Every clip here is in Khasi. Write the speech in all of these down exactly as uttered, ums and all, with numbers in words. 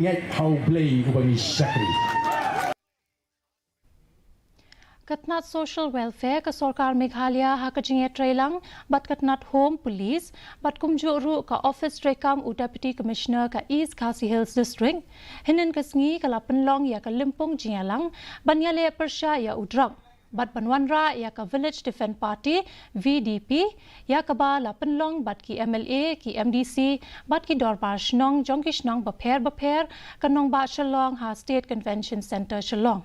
Ngeit ha U Blei uba ngi shakri. Ka tnat Social Welfare ka Sorkar Meghalaya ha ka jingïatreilang bad ka tnat Home, Police bad kumjuh ruh ka Office treikam u Deputy Commissioner ka East Khasi Hills District, hynnin ka sngi ka la pynlong ïa ka lympung jingïalang ban ïaleh pyrshah ïa u drok bad ban wanrah ïa ka Village Defence Party, V D P, ïa kaba la pynlong bad ki M L A, ki M D C bad ki dorbar shnong jong ki shnong bapher bapher ka nongbah Shillong ha State Convention Centre Shillong.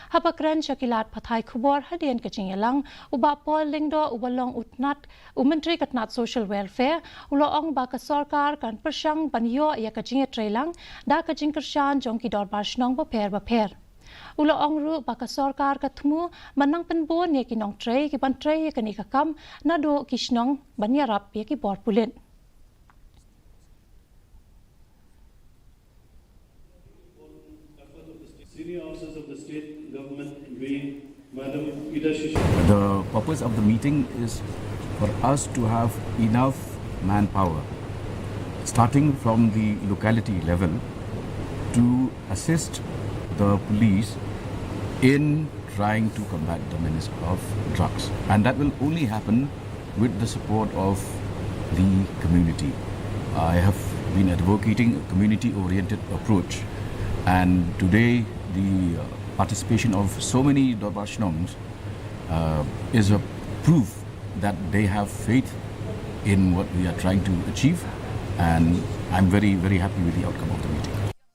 Haba kren sha ki lad pathai khubor hadien ka jingïalang, u Bah Paul Lyngdoh uba long u tnat, u Myntri ka tnat Social Welfare, u la ong ba ka sorkar kan pyrshang ban ïoh ïa ka jingïatreilang da ka jingkyrshan jong ki dorbar shnong bapher bapher. U la ong ruh ba ka sorkar ka thmu ban nang pynbun ïa ki nongtrei kiban trei ïa kane ka kam naduh ki shnong ban ïarap ïa ki bor pulit. Senior officers of the state government convened, Madam Ida Shisha. The purpose of the meeting is for us to have enough manpower, starting from the locality level, to assist the police in trying to combat the menace of drugs. And that will only happen with the support of the community. I have been advocating a community-oriented approach, and today the uh, participation of so many Dorbar Shnongs uh, is a proof that they have faith in what we are trying to achieve, and I'm very, very happy with the outcome of the meeting.